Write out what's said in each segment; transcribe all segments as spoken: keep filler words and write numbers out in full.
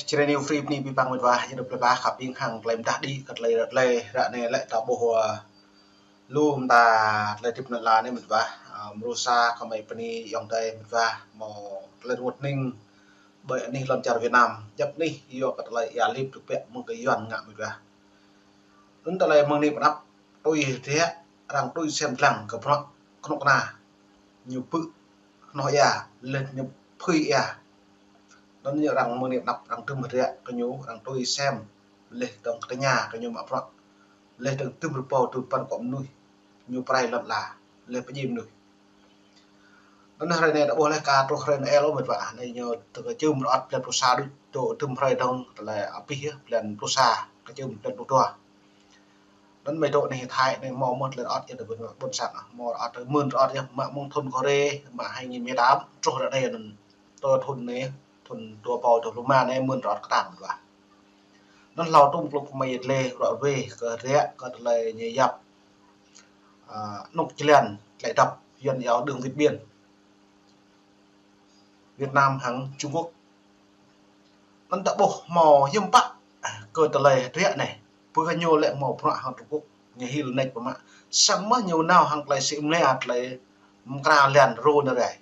Jrai New Free bơni abih bang mĕt wa, yua dah plơi pla khăp ƀing hăng tơlơi mơdah đĭ kơ tơlơi ră tơlơi, ră anai lĕ ta ƀuh, ơ, lu mơta tơlơi hơdip anŭn la anai mĕt wa, ơ, mrô sa kơ mơi bơni ayŏng adơi mĕt wa, hmâo tơlơi rơngot hning ƀơi anih lŏn čar Việt Nam, djŏp anih yua kơ tơlơi ia lip tŭ pĕ mơ̆ng kơ Yuan ngă mĕt wa. Anŭn tơlơi mơ̆ng anai pơ anăp tui hơdră, arăng tui sem lăng kơ bruă kơnuk kơna. Ñu pơ̆ hnoh ia, laih ñu phui ia. Anŭn ñu arăng mơ̆ng anai pơ anăp arăng tŭm hơdră kơ ñu, arăng tui sem, laih dơ̆ng tơña kơ ñu mă bruă. Laih dơ̆ng tŭm rơbâo tŭm păn akŏ mơnuih. Ñu pơrai lŏn ala, laih pơdjai mơnuih. Anŭn hrơi anai ta ƀuh laih ka truh hrơi Noel ôh mĕt wa. Anai ñu tơ kơ čưm rơŏt blan pluh sa đôč, dŏ tŭm hrơi dơ̆ng tơlơi abih yơh blan pluh sa, kơ čưm blan pluh dua. Anŭn mơi dŏ anai Thái anai hmâo mơ̆n tơlơi rơŏt yơh tơ ƀôn sang, hmâo rơŏt tơ mơ̆n rơŏt yơh, mă mơ̆ng thŭn kơ rê, mă hai nghìn mười tám, truh ră anai anŭn. Tơ thŭn anai, thŭn dua rơbâo dua pluh rơma anai mơ̆n rơŏt kơtang mĕt wa. Anŭn hlâo tŭm klŭp kơ mơi yơh tơlơi ră ruai kơ hơdră kơ tơlơi ñu yap, ơ, anŭk jơlan tơlơi dăp Yuan iâu đường vượt biên Việt Nam hăng Trung Quốc. Anŭn ta ƀuh hmâo hiư̆m pă kơ tơlơi hơdră anai. Pơ kơ ñu lĕ hmâo bruă hăng Trung Quốc, ñu hil nač pơmă. Samơ̆ ñu nao hăng tơlơi sĭ mlĕ tơlơi mơkra lan rô anai rai.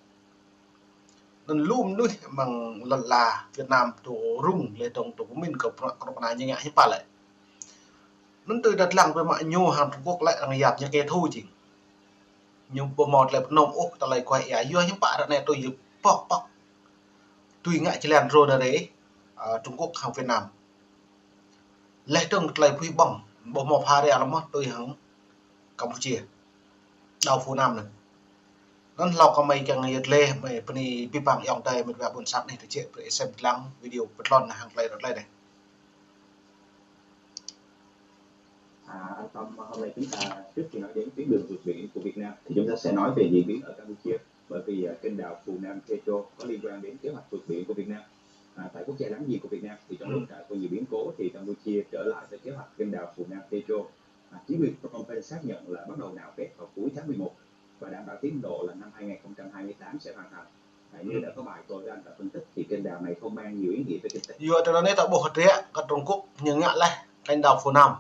Anŭn lu mơnuih amăng lŏn ala Việt Nam dŏ rŭng laih dơ̆ng dŏ pơmĭn kơ bruă kơnuk kơna ñu ngă hiư̆m pă lĕ. Anŭn tui ta lăng biă mă ñu hăng Trung Quốc lĕ arăng yap ñu kẻ thù jing. Ñu ƀu hmâo tơlơi pơnơ̆ng ôh tơlơi kuai ia yua hiư̆m pă ră anai tui yua pŏk pŏk. Tui ngă jơlan rô anai rai, ơ, Trung Quốc hăng Việt Nam. Laih dơ̆ng tơlơi phui ƀơ̆ng, ƀu hmâo pha ria lăm mơ̆ tui hăng Campuchia. Đảo Phú Nam anŭn. Anŭn hlâo kơ mơi kiăng yơh tơlơi, mơi bơni abih bang ayŏng adơi mĕt wa ƀôn sang anai tơčĕ brơi sem lăng video pơtlon hăng tơlơi ră tơlơi anai. À, anh Tâm, hôm nay chúng ta, trước khi nói đến tuyến đường vượt biển của Việt Nam, thì chúng ta sẽ nói về diễn biến ở Campuchia. Bởi vì, à, kênh đào Phù Nam Petro có liên quan đến kế hoạch vượt biển của Việt Nam. À, tại quốc gia láng giềng của Việt Nam, thì trong lúc, ừ, đã có nhiều biến cố, thì Campuchia trở lại với kế hoạch kênh đào Phù Nam Petro. À, chính quyền Phnom Penh xác nhận là bắt đầu nạo vét vào cuối tháng mười một và đảm bảo tiến độ là năm hai nghìn không trăm hai mươi tám sẽ hoàn thành. À, như, ừ, đã có bài tôi với anh đã phân tích thì kênh đào này không mang nhiều ý nghĩa về kinh tế. Yua tơlơi anai ta ƀuh hơdră kơ Trung Quốc ñu ngă laih kênh đào Phù Nam.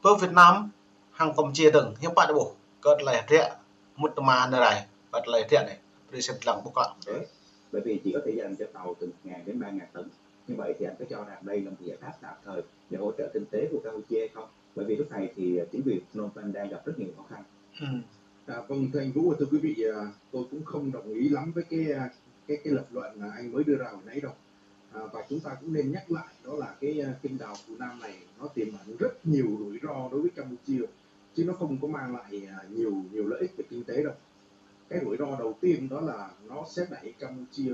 Pơ Việt Nam hăng Campuchia dơ̆ng, hiư̆m pă ta ƀuh kơ tơlơi hơdră mŭt tơma anai rai, kơ tơlơi hơdră anai, brơi sem lăng ƀuh klă. Đấy. Bởi vì chỉ có thể dành cho tàu từ một ngàn đến ba ngàn tấn. Như vậy thì anh có cho rằng đây là một giải pháp tạm thời để hỗ trợ kinh tế của Campuchia hay không? Bởi vì lúc này thì chính quyền Phnom Penh đang gặp rất nhiều khó khăn. Ừ. À, vâng, thưa anh Vũ, thưa quý vị, à, tôi cũng không đồng ý lắm với cái, à, cái, cái lập luận mà anh mới đưa ra hồi nãy đâu. À, và chúng ta cũng nên nhắc lại đó là cái, à, kênh đào Phù Nam này nó tiềm ẩn rất nhiều rủi ro đối với Campuchia, chứ nó không có mang lại, à, nhiều, nhiều lợi ích về kinh tế đâu. Cái rủi ro đầu tiên đó là nó sẽ đẩy Campuchia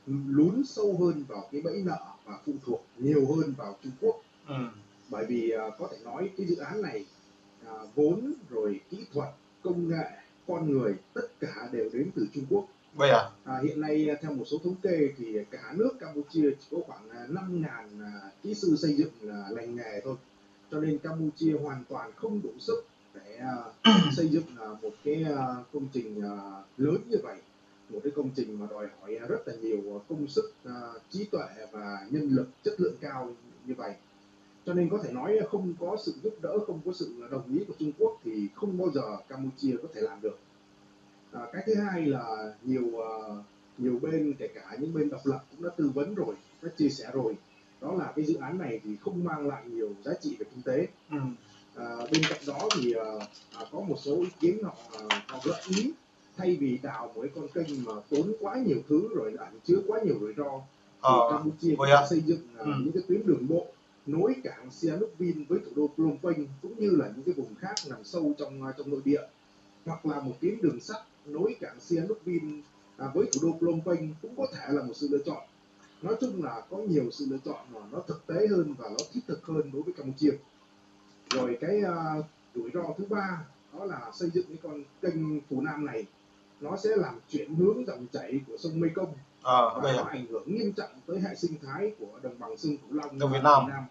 lún sâu hơn vào cái bẫy nợ và phụ thuộc nhiều hơn vào Trung Quốc. Ừ. Bởi vì, à, có thể nói cái dự án này, à, vốn rồi kỹ thuật, công nghệ, con người, tất cả đều đến từ Trung Quốc. Vậy à? À, hiện nay, à, theo một số thống kê thì cả nước Campuchia chỉ có khoảng, à, năm ngàn, à, kỹ sư xây dựng là lành nghề thôi. Cho nên Campuchia hoàn toàn không đủ sức để, à, xây dựng, à, một cái, à, công trình, à, lớn như vậy. Một cái công trình mà đòi hỏi rất là nhiều công sức, à, trí tuệ và nhân lực chất lượng cao như vậy. Cho nên có thể nói không có sự giúp đỡ, không có sự đồng ý của Trung Quốc thì không bao giờ Campuchia có thể làm được. À, cái thứ hai là nhiều, à, nhiều bên, kể cả những bên độc lập cũng đã tư vấn rồi, đã chia sẻ rồi. Đó là cái dự án này thì không mang lại nhiều giá trị về kinh tế. Ừ. À, bên cạnh đó thì, à, à, có một số ý kiến họ, à, họ gợi ý thay vì đào một cái con kênh mà tốn quá nhiều thứ rồi là chứa quá nhiều rủi ro, thì, ờ, Campuchia có thể xây dựng, à, ừ, những cái tuyến đường bộ nối cảng Sihanoukville với thủ đô Phnom Penh cũng như là những cái vùng khác nằm sâu trong, à, trong nội địa, hoặc là một tuyến đường sắt nối cảng Sihanoukville, à, với thủ đô Phnom Penh cũng có thể là một sự lựa chọn. Nói chung là có nhiều sự lựa chọn mà nó thực tế hơn và nó thiết thực hơn đối với Campuchia. Rồi cái, à, rủi ro thứ ba đó là xây dựng cái con kênh Phù Nam này, nó sẽ làm chuyển hướng dòng chảy của sông Mekong. Ờ, và bây giờ nó ảnh hưởng nghiêm trọng tới hệ sinh thái của đồng bằng sông Cửu Long, nước Việt Nam. Việt Nam.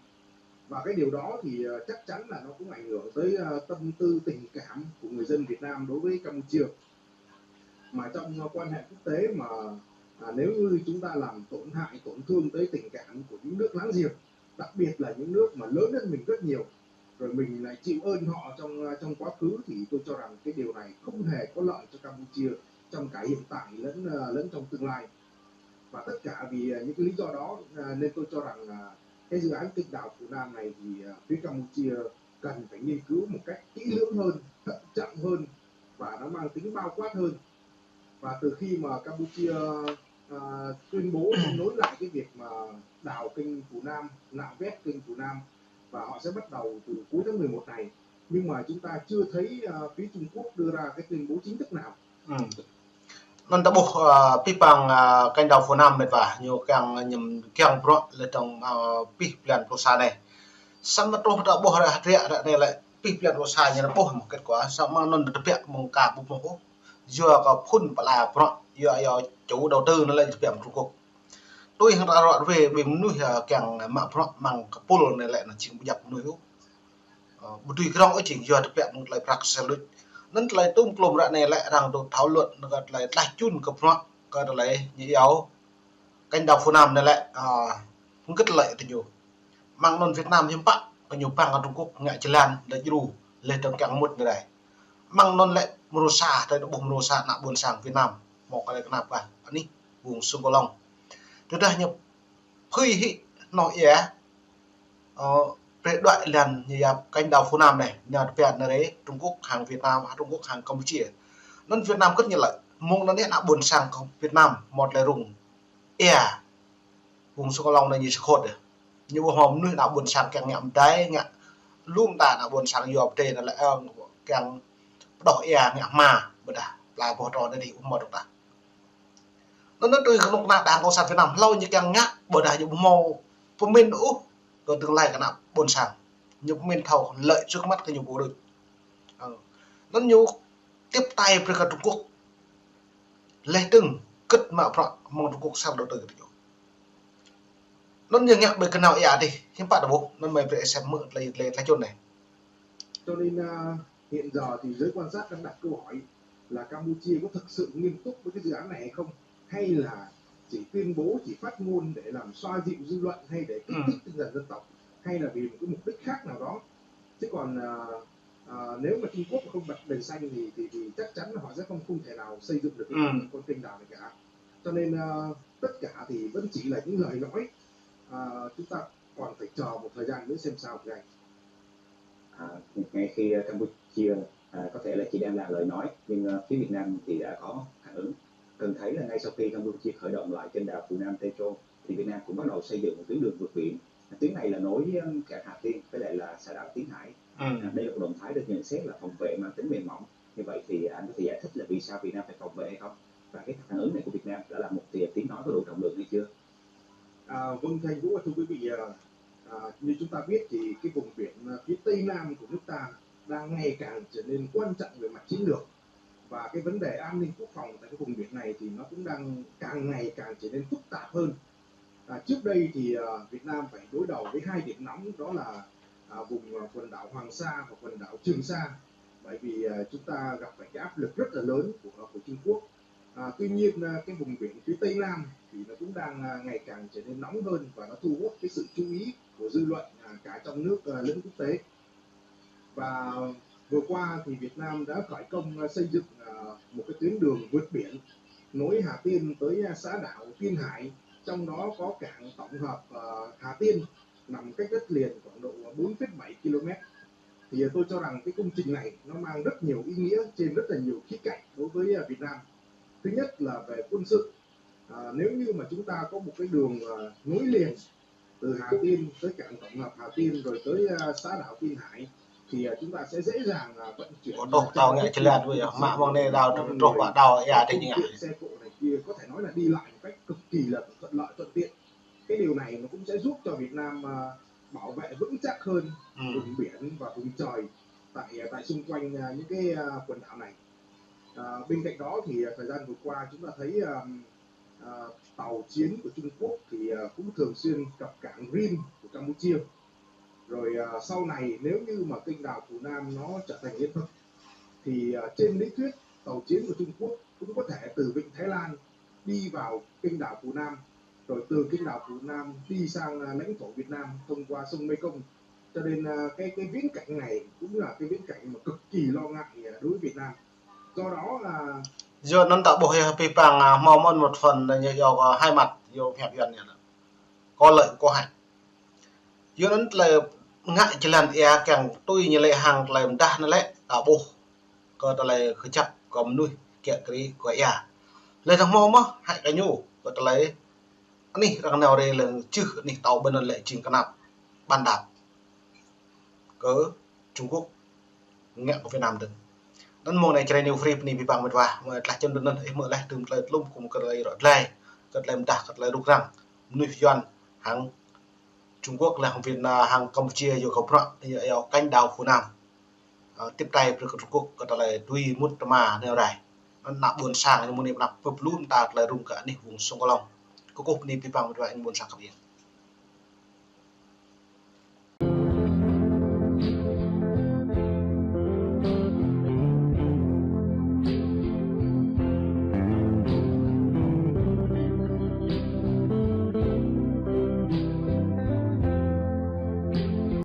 Và cái điều đó thì, ờ, chắc chắn là nó cũng ảnh hưởng tới, ờ, tâm tư tình cảm của người dân Việt Nam đối với Campuchia. Mà trong, ờ, quan hệ quốc tế mà À, nếu như chúng ta làm tổn hại, tổn thương tới tình cảm của những nước láng giềng, đặc biệt là những nước mà lớn hơn mình rất nhiều, rồi mình lại chịu ơn họ trong trong quá khứ, thì tôi cho rằng cái điều này không hề có lợi cho Campuchia trong cả hiện tại lẫn ờ, lẫn trong tương lai. Và tất cả vì ờ, những cái lý do đó à, nên tôi cho rằng à, cái dự án kênh đào Phunam này thì à, phía Campuchia cần phải nghiên cứu một cách kỹ lưỡng hơn, thận trọng hơn, và nó mang tính bao quát hơn. Và từ khi mà Campuchia à, tuyên bố sẽ nối lại cái việc mà đào kênh Phunam, nạo vét kênh Phunam, và họ sẽ bắt đầu từ cuối tháng mười một này, nhưng mà chúng ta chưa thấy à, phía Trung Quốc đưa ra cái tuyên bố chính thức nào. Anŭn ta ƀuh, ơ, pih pang, ơ, kênh đào Phunam mĕt wa, ñu kiăng ñăm kiăng bruă lĕ tơ̆ng, ơ, pih blan pluh sa anai. Samơ̆ truh ta ƀuh ră hơdră ră anai lĕ pih blan pluh sa ñu ƀuh mơ̆ kết quả, samơ̆ anŭn tơbiă mơ̆ng ka ƀu mơ̆ ôh. Yua kơ phŭn pla bruă, yua yua chủ đầu tư anŭn lĕ tơbiă mơ̆ng Trung Quốc. Tui hăng ta ră ruai ƀing mơnuih, ơ, kiăng mă bruă mơ̆ng kơpul anai lĕ anŭn jing ƀu djăp mơnuih ôh. Ơ, ƀu dưi krong ôh jing yua tơbiă mơ̆ng tơlơi prăk sel luč. Anŭn tơlơi tum klum ră anai lĕ arăng dŏ thảo luận kơ tơlơi tlaih čun kơ bruă kơ tơlơi ñu iâu kênh đào Phunam anai lĕ, ơ, hơget tơlơi tơ ñu. Mơ̆ng anŭn Việt Nam hiư̆m pă kơ ñu pang kơ Trung Quốc ngă jơlan lĕ djru lĕ tơ̆ng kiăng mŭt anai. Mơ̆ng anŭn lĕ mrô sa, tơlơi ƀuh mrô sa ană ƀôn sang Việt Nam hmâo tơlơi kơnap kah anih vùng sông Cửu Long. Tơdah ñu phơi hĭ hnoh ia, ơ, prĕ đuaĭ lăn ñu yap kênh đào Phunam anai, ñu tơbiă anai rê Trung Quốc hăng Việt Nam, Trung Quốc hăng Campuchia. Anŭn Việt Nam kơ̆t ñu lĕ, mơ̆ng anŭn anai ană ƀôn sang Việt Nam hmâo tơlơi rŭng ia, vùng sông Cửu Long anai ñu sơkhŏt đeh. Ñu ƀu hmâo mơnuih ană ƀôn sang kiăng ngă mơdai, ngă lŏm ta ană ƀôn sang yua pơdơi anŭn lĕ, ơ, kiăng pơđoh ia ngă hma, ƀôdah pla boh tro anai dih ƀu hmâo dŏ ta. Anŭn anŭn tui kơnuk kơna Đảng Cộng sản Việt Nam hlâo ñu kiăng ngă, ƀôdah ñu ƀu hmâo pơmĭn ôh kơ tương lai kơ ană ƀôn sang. Ñu pơmĭn thâo lợi trước mắt kơ ñu pô đôč. Ơ. Anŭn ñu tiếp tay brơi kơ Trung Quốc. Lĕ tơ̆ng kơ̆t mă bruă mơ̆ng Trung Quốc sang đầu tư kơ ñu. Anŭn ñu ngă ƀơi kơnao ia dih, hiư̆m pă ta ƀuh, anŭn mơi brơi sem mơ̆ tơlơi tơlơi tơlơi čun anai. Cho nên à, hiện giờ thì giới quan sát đang đặt câu hỏi là Campuchia có thực sự nghiêm túc với cái dự án này hay không, hay là chỉ tuyên bố, chỉ phát ngôn để làm xoa dịu dư luận hay để kích Ừ. Thích tinh thần dân tộc, hay là vì một cái mục đích khác nào đó. Chứ còn à, à, nếu mà Trung Quốc không bật đèn xanh thì thì, thì chắc chắn là họ sẽ không không thể nào xây dựng được cái Ừ. con kênh đào này cả. Cho nên à, tất cả thì vẫn chỉ là những lời nói. À, chúng ta còn phải chờ một thời gian nữa xem sao, thưa anh. À, ngay khi Campuchia à, có thể là chỉ đang là lời nói, nhưng à, phía Việt Nam thì đã có phản ứng. Cần thấy là ngay sau khi Campuchia khởi động lại kênh đào Phunam Techo thì Việt Nam cũng bắt đầu xây dựng một tuyến đường vượt biển. Tuyến này là nối với cảng Hà Tiên với lại là xã đảo Tiên Hải. Ừ. À, đây là một động thái được nhận xét là phòng vệ mang tính mềm mỏng. Như vậy thì anh có thể giải thích là vì sao Việt Nam phải phòng vệ hay không? Và cái phản ứng này của Việt Nam đã là một tia tiếng nói có đủ trọng lượng hay chưa? À, vâng, Thành Vũ và thưa quý vị, à, à, như chúng ta biết thì cái vùng biển à, phía tây nam của nước ta đang ngày càng trở nên quan trọng về mặt chiến lược, và cái vấn đề an ninh quốc phòng tại cái vùng biển này thì nó cũng đang càng ngày càng trở nên phức tạp hơn. À, trước đây thì à, Việt Nam phải đối đầu với hai điểm nóng, đó là à, vùng à, quần đảo Hoàng Sa và quần đảo Trường Sa, bởi vì à, chúng ta gặp phải cái áp lực rất là lớn của của Trung Quốc. À, tuy nhiên à, cái vùng biển phía tây nam thì nó cũng đang à, ngày càng trở nên nóng hơn và nó thu hút cái sự chú ý của dư luận à, cả trong nước à, lẫn quốc tế. Và vừa qua thì Việt Nam đã khởi công à, xây dựng à, một cái tuyến đường vượt biển nối Hà Tiên tới à, xã đảo Tiên Hải, trong đó có cảng tổng hợp à, Hà Tiên nằm cách đất liền khoảng độ bốn phẩy bảy ki-lô-mét. Thì à, tôi cho rằng cái công trình này nó mang rất nhiều ý nghĩa trên rất là nhiều khía cạnh đối với à, Việt Nam. Thứ nhất là về quân sự. À, nếu như mà chúng ta có một cái đường à, nối liền từ Hà Tiên tới cảng tổng hợp Hà Tiên rồi tới à, xã đảo Tiên Hải thì à, chúng ta sẽ dễ dàng à, vận chuyển Ôh, tơ̆ng tao ngă jơlan ƀu yơh, mă mơ̆ng anai đao truh pă đao ia tơ ñu ngă. Xe cộ này kia có thể nói là đi lại một cách cực kỳ là thuận lợi thuận tiện. Cái điều này nó cũng sẽ giúp cho Việt Nam à, bảo vệ vững chắc hơn Ừ. vùng biển và vùng trời tại à, tại xung quanh à, những cái à, quần đảo này. À, bên cạnh đó thì à, thời gian vừa qua chúng ta thấy à, à, tàu chiến của Trung Quốc thì à, cũng thường xuyên cập cảng Rin của Campuchia. Rồi à, sau này nếu như mà kênh đào Phunam nó trở thành hiện thực thì à, trên lý thuyết tàu chiến của Trung Quốc cũng có thể từ vịnh Thái Lan đi vào kênh đảo Phú Nam, rồi từ kênh đảo Phú Nam đi sang, à, lãnh thổ Việt Nam thông qua sông Mekong. Cho nên, à, cái, cái viễn cảnh này cũng là cái viễn cảnh mà cực kỳ lo ngại, à, đối với Việt Nam. Do đó là Yua anŭn ta ƀuh yơh pih pang, à, hmâo mơ̆n một phần là ñu yua kơ hai mặt, yua phe Yuan ñu. Có lợi, có hại. Yua anŭn tơlơi ngă jơlan ia kiăng tui ñu lĕ hăng tơlơi mơdah anŭn lĕ, ta ƀuh kơ tơlơi kơjăp kơ mơnuih kiă kriê kơ ia. Lĕ ta hmâo mơ̆ hại kơ ñu kơ tơlơi anih arăng nao rai lĕ jưh anih tâo ƀơi anŭn lĕ jing kơnap ƀan đap kơ Trung Quốc ngă kơ Việt Nam dơ̆ng. Anŭn mơ̆ng anai Jrai New Free bơni abih bang met wa, mơ̆ tơlơi čun anŭn ih mơ̆ lĕ tơm tơlơi tlŭm kơ kơ tơlơi rŏ dlai, kơ tơlơi mơdah, kơ tơlơi rŭk răng mơnuih Yuan hăng Trung Quốc lĕ hăng Việt Nam hăng Campuchia yua kơ bruă, yua, yua kênh đảo Phú Nam. Ơ, tiếp tay brơi kơ Trung Quốc kơ tơlơi tui mŭt tơma nao rai. Anŭn ană ƀôn sang ñu mơ̆ng anai pơnăp pơplŭn ta tơlơi rŭng kơ anih vùng sông Cửu Long. Kơkuh bơni abih bang met wa ƀôn sang khăp iêng.